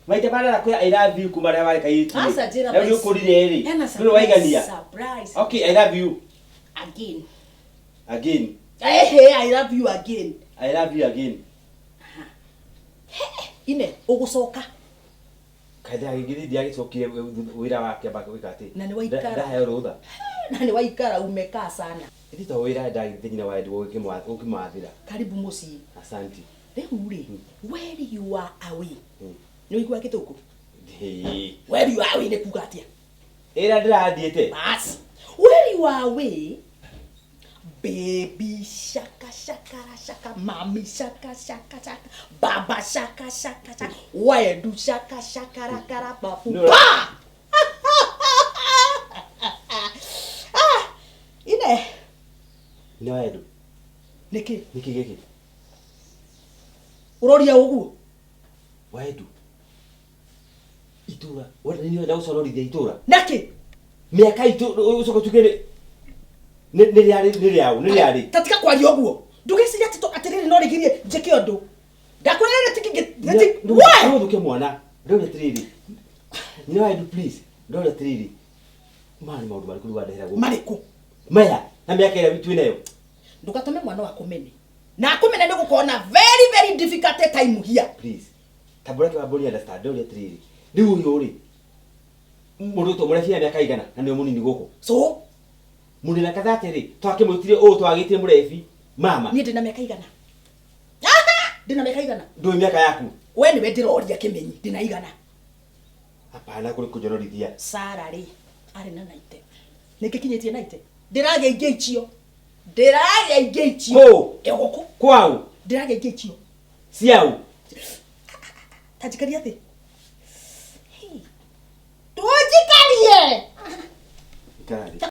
Maita marĩa ndakwĩra I love you kuma rĩrĩa warĩ kairĩtu rĩ. Aca, njĩra Na rĩu thaa ici. ũkũrire rĩ. Hena Ndũrĩ waigania. surprise. Okay, I love you Again. again. Ehe, I love you again. I love you again. Ine, ũgũcoka. Kaitha gĩgĩthi ndiagĩcokire wĩra wake amba gwĩka atĩ. Na nĩ waikara. Ndaheo rũtha. Na nĩ waikara umekaa sana. Ĩthi to wĩra ndagĩte nyina wa Edward ũkĩmwathĩra. Karibu mũciĩ. Asante. Rĩu rĩ, where you are away. Nĩ ũiguaga gĩthũngũ? Hĩĩ. Where you are away nĩ kuga atĩa? Ĩra ndĩrathiĩte. Bas. Where you are away, baby shaka shaka shaka, mami shaka shaka shaka, baba shaka shaka shaka, waedu shaka shaka raka rapa No. pa. Ah, ine Nyina wa Edu. niki Nĩkĩ gĩkĩ? uroria uguo Wa Edu. Itũra. Wenda nĩ ũrenda gũconorithia itũra. naki Mĩaka itũ ũcoke ũtuĩke nĩ nĩ nĩ rĩarĩ nĩ rĩaũ nĩ rĩarĩ. tatika kwaria uguo ndugeciria ati atiriri no rigirie njike undu ndakwĩra rĩrĩ No we ũthũkie mwana. Ndauria atĩrĩrĩ. Nyina wa Edu please. Ndauria atĩrĩrĩ. Maya nĩ maũndũ marĩkũ rĩu wandehera gũkũ? marĩkũ Maya na mĩaka ĩrĩa twĩ nayo. Ndũgatũme mwana waku mene na akumene nĩ gũkorwo na very very difficult time here. Please. Tambũra kĩwambũri understand. Ndauria atĩrĩrĩ. Rĩu ũyũ rĩ mũndũ ũtwo mũrebi ya mĩaka igana na nĩwe mũnini gũkũ. So Mũndũ na kathate rĩ twakĩmwĩtire ũũ twagĩtire mũrebi mama. Niĩ ndĩna mĩaka igana? Aha! Ndĩna mĩaka igana? Ndũĩ mĩaka yaku. We nĩwe ndĩroria kĩmenyi, ndĩna igana? Hapana kũrĩ kũnjonorithia. Sara rĩ arĩ na 90, nĩngĩkinyĩtie 90, ndĩragĩa ingĩ icio, ndĩragĩa ingĩ icio. Kũ? Ĩ gũkũ. Kwaũ? Ndĩragĩa ingĩ icio. Ciaũ? Ta njikaria thĩ. Hey. Tũnjikarie. Ikara thĩ.